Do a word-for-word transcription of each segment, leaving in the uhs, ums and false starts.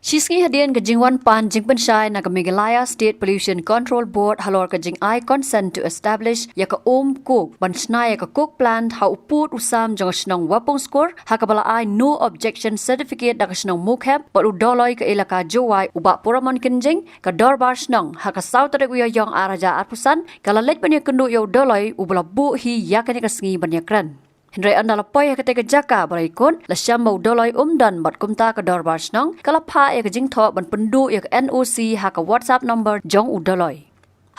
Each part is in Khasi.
Shi sngi hadien ka jingwan pan jingpynshai na ka Meghalaya State Pollution Control Board halor ka jingai consent to establish ïa ka um coke ban shna ïa ka coke plant ha u pud u sam jong ka shnong Wapung Skur, ha kaba la ai no objection certificate da ka shnong Mukhep bad u Doloi ka elaka Jowai u Bah Puramon Kynjing, ka Dorbar Shnong ha ka saw tarik u Ïaïong ar hajar arphew san ka la leit ban ïakynduh ïa u Doloi uba la buh hi ïa kane ka sngi ban ïakren. Hynrei ynda la poi ha katei ka jaka ba la ïakut, la shem ba u Doloi um don bad kumta ka Dorbar Shnong ka la phah ïa ka jingthoh ban pynduh ïa ka N O C ha ka WhatsApp number jong u Doloi.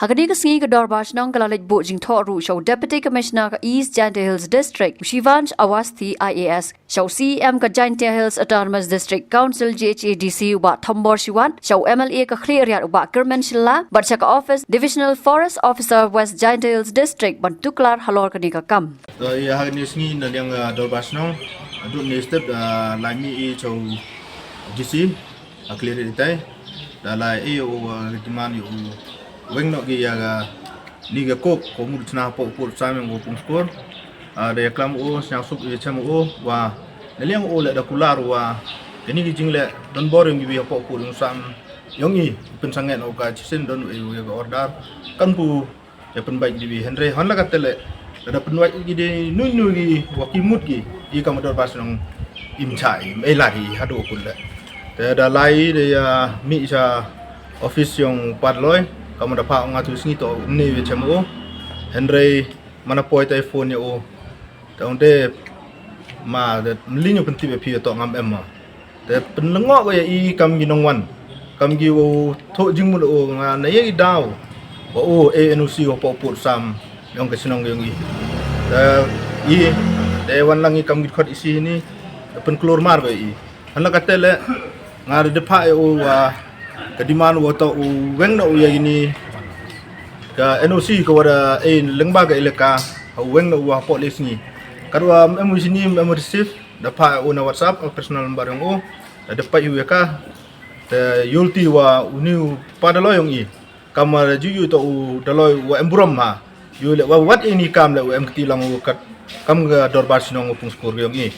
Ha kane ka sngi ka Dorbar Shnong ka la leit buh jingthoh ruh sha u Deputy Commissioner ka East Jaintia Hills District, u Shivansh Awasthi I A S, sha u C E M ka Jaintia Hills Autonomous District Council J H A D C u Bah Thombor Shiwat, sha u M L A ka Khliehriat u Bah Kyrmen Shylla, bad sha ka office, Divisional Forest Officer West Jaintia Hills District ban tuklar halor kane ka kam. To, ïa ha kane ka sngi na liang, ah, Dorbar Shnong, ah, dut ne step, ah, la mih i sha u D C, ah, Khliehriat itai. Da la ïa u, ah, demand ïa u weng noh ki ïa ka ni ka coke, ko mut shna hapoh u pud u sam jong Wapung Skur. Ah, da ïa klam u, sngewsuk ïa chem u, wa na liang u leh da kular wa kane ki jingleh donbor jong kiwei hapoh u pud u sam jong i, pynsangeh noh ka shisien don u ïa ka order. Kan pu ïa pynbeit kiwei, hynrei hynda la katte leh, lada pynbeit ki de nui nui ki wa ki mut ki, i kam u Dorbar Shnong im shah, im ei lad hi haduh kut leh. Te da la i de ïa mih sha office jong u Pa Doloi, kam da phah u nga tu sngi to ne ïa chem u. Hynrei man la poi te phone ïa u. Te ong te ma de mlien u pyntip ïa phi to ngam em ma. Te pynlyngngoh ko ïa i kam ki nongwan. Kam ki u thoh jingmut u nga na ïa i daw. Ba u A N O C u hapoh u pud u sam jong ka shnong jong i. Te i, te wan lang i kam ki khot i si ni, te pynklur mar ko ïa i. Hynda la katte leh, nga da phah ïa u wa ka demand wa to u weng noh u ïa ini ka N O C ka wa da ei lyngba ka elaka, ha u weng noh u wa hapoh le sngi. Kat wa em u sini em u receive, da phah ïa u na WhatsApp, u personal number jong u, da peit u ïa ka, te ïulti wa u ni u Pa Doloi jong i. Kam da ju ïu to u Doloi wa em burom ha. Ïu leh wa wat ini kam leh u em kti lang u kat kam ka Dorbar Shnong Wapung Skur jong i.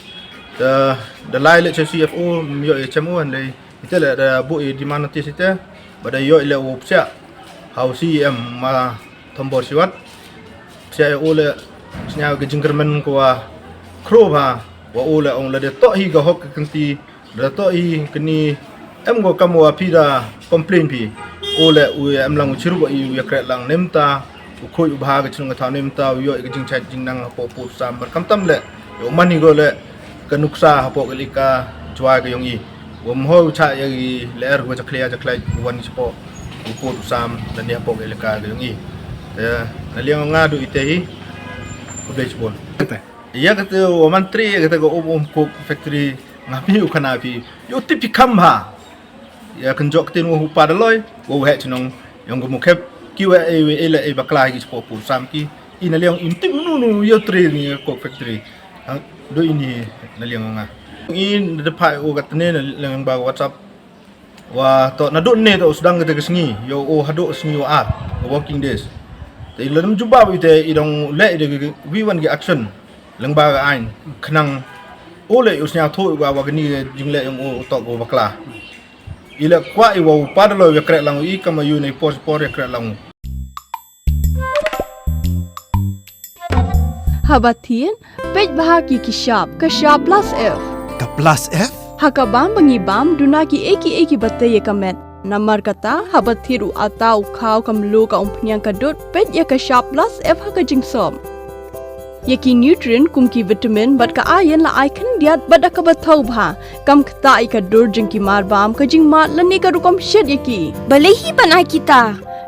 Da, da lai leh cha C F O, ym ïoh ïa chem u hynrei. Ite leh da buh i demand notice ite. Ba da ïoh leh u psiah. Ha u C E M ma Thombor Shiwat. Psiah ïa u leh sñiaw ka jingkyrmen ko wa khro bha. Wa u leh ong leh da toh hi ka hok ka kynti. Da toh i kani em ko kam wa phi da complain phi. U leh u ïa em lang u chirup i u ïa kret lang nemta. U khuid u bha ka chnong ka thaw nemta u ïoh i ka jingchait jingnang hapoh pud u sam bad khamtam leh. Ïa u man i ko leh ka nuksa hapoh ka elaka Jowai ka jong i. Wa mho u chah ïa i leh er ko jakhlia jakhlai u wan i chapoh u pud u sam lane hapoh ka elaka ka jong i. Te na liang nga du ite hi. Khublei chibun. Ïa kata wa man tri ïa kata ka um um coke factory. Nga phi u khana phi. Ïoh tip phi kham bha. Ïa kynjoh ktien wa u Pa Doloi, wa u heh chnong, ïong ka Mukhep, ki wa ei wa ei la ei bakla ki chapoh pud u sam ki. I na liang im tip nu nu ïoh tri ni coke factory. Ha, do ini na liang nga. I da phah u katne na liang ba WhatsApp. Wa to na do ne to sdang kata ka sngi, ïoh u haduh sngi wa ar, working days. Te i la dam jubab ite i dong leh ite wi wan ki action. Lyngba ka ain khnang u leh u sñiawthuh wa wa kani ka jingleh ïong u tok u bakla. I leh kwah i wa u Pa Doloi ïa kret lang u i kam ïa u nei por por ïa kret lang u. Haba thied, peit bha ki ki shap, ka shap plus F. Ka plus F? Ha ka bam ba ngi bam, duna ki ei ki ei ki ba tei ïa ka met. Namar kata, haba thied u ata u khaw ka mluh ka umphniang ka dud, peit ïa ka shap plus F ha ka jingsop. Ïa ki nutrient kum ki vitamin bad ka iron la ai khyndiat bad da kaba thaw bha. Kam ktah ïa ka dur jong ki mar bam ka jingmad lane ka rukom shet ïa ki. Balei hi ban ai kita?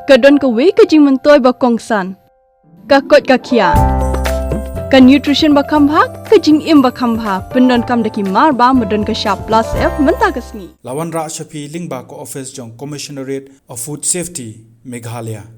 Ka don kawei ka jingmyntoi ba kongsan. Ka koit ka khiah. Ka nutrition ba kham bha, ka jingim ba kham bha. Pyndonkam da ki mar bam ba don ka shap plus F mynta ka sngi. La wanrah sha phi lyngba ka office jong Commissionerate of Food Safety, Meghalaya.